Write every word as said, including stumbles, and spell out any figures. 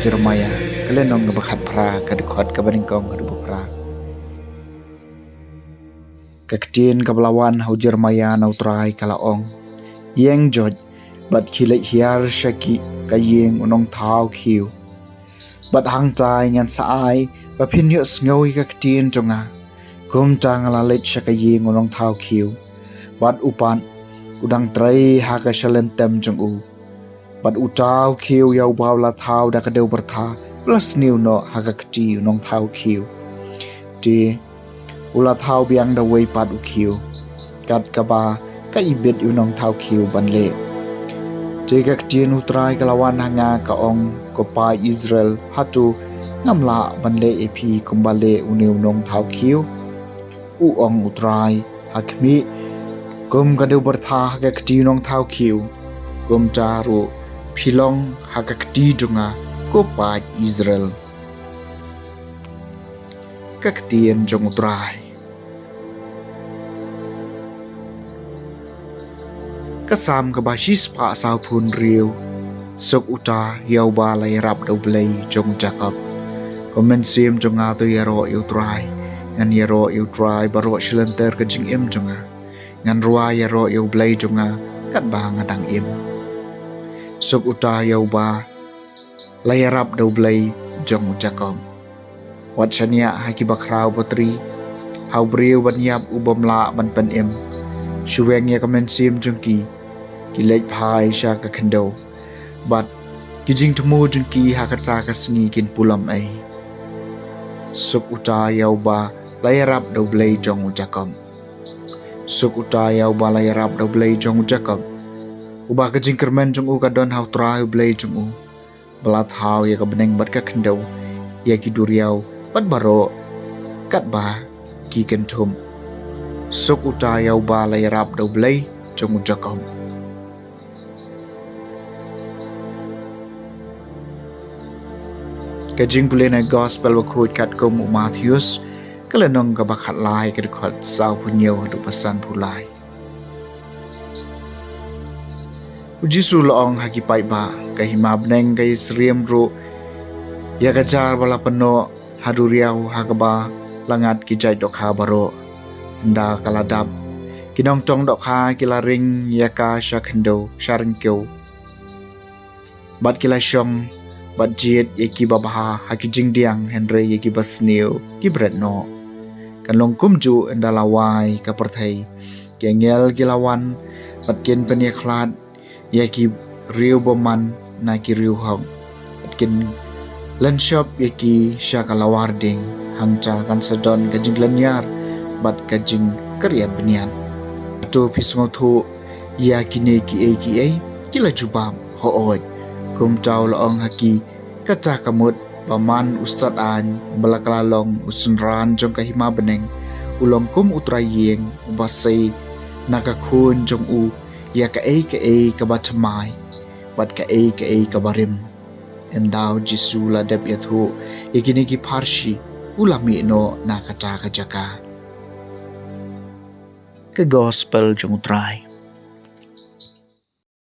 Jeremiah, ka lynnong kaba khatphra, ka dkhot kaba nyngkong haduh ba phra. Ka ktien kaba la wan ha u Jeremiah na u Trai ka la ong: Ïeng joit bad khie leit hiar sha ki, ka ïing u nongthaw khiew. Bad hangtai ngan sa ai ba phin ïohsngew ïa ka ktien jong nga, kumta nga la leit sha ka ïing u nongthaw khiew, bad u pat u dang trei ha ka shalynter jong u. Bad uta u khiew ïa uba u la thaw da ka dewbyrtha u la sniew noh ha ka kti u nongthaw khiew. Te u la thaw biang da uwei pat u khiew, kat kaba ka ibit u nongthaw khiew ban leh. Te ka ktien u Trai ka la wan ha nga, ka ong: Ko paid Israel, hato ngam lah ban leh ïa phi kumba leh une u nongthaw khiew? U ong u Trai: Ha khmih, kum ka dewbyrtha ha ka kti u nongthaw khiew, kumta ruh phi long ha ka kti jong nga, ko paid Israel. Ka ktien jong u Trai. Ka Salm kaba shispah sawphew hynriew. Suk uta ïa uba la ïarap da u Blei jong u Jakob. Ko mynsiem jong nga, to ïaroh ïa u Trai. Ngan ïaroh ïa u Trai baroh shalynter ka jingim jong nga. Ngan rwai ïaroh ïa u Blei jong nga katba nga dang im. Suk uta ïa uba la ïarap da u Blei jong u Jakob. Wat shaniah ha ki bakhraw batri, ha u briew ban ïap u bym lah ban pynim. Shu weng ïa ka mynsiem jong ki, ki leit phai sha ka khyndew, bad ki jingthmu jong ki ha kata ka sngi kin pulom ei. Suk uta ïa uba la ïarap da u Blei jong u Jakob. Suk uta ïa uba la ïarap da u Blei jong u Jakob, uba ka jingkyrmen jong u ka don ha u Trai u Blei jong u, ba la thaw ïa ka bneng bad ka khyndew, ïa ki duriaw bad baroh katba ki kynthup. Suk uta ïa uba la ïarap da u Blei jong u Jakob. Ka jingpule na Gospel bakhuid katkum u Mathaios, ka lynnong kaba khatlai, ka dkhot sawphew hynñiew haduh ba sanphew lai. U Jisu u la ong ha ki paidbah: Ka hima bneng ka ïasyriem ruh ïa ka jar ba la pynnoh ha duriaw ha kaba la ngat ki jait dohkha baroh. Ynda ka la dap, ki nongtong dohkha ki la ring ïa ka sha khyndew, sha ryngkew, bad ki la shong bad jied ïa ki babha ha ki jingdiang, hynrei ïa ki basniew ki bret noh. Kan long kumjuh ynda la wai ka pyrthei. Ki angel ki la wan bad kin pynïakhlad ïa ki riew bymman na ki riew hok, bad kin lynshop ïa ki sha ka lawar ding. Hangta kan sa don ka jinglynñiar bad ka jingkyrïat bniat. Hato phi sngewthuh ïa kine kiei kiei? Ki la jubab: Hooid. Kumta u la ong ha ki: Kata ka mut ba man u stad aiñ ba la kylla long u synran jong ka hima bneng, u long kum u trai ïing uba sei na ka khun jong u ïa kaei kaei kaba thymmai bad kaei kaei kaba rim. Ynda u Jisu u la dep ïathuh ïa kine ki pharshi, u la mih noh na kata ka jaka. Ka Gospel jong u Trai.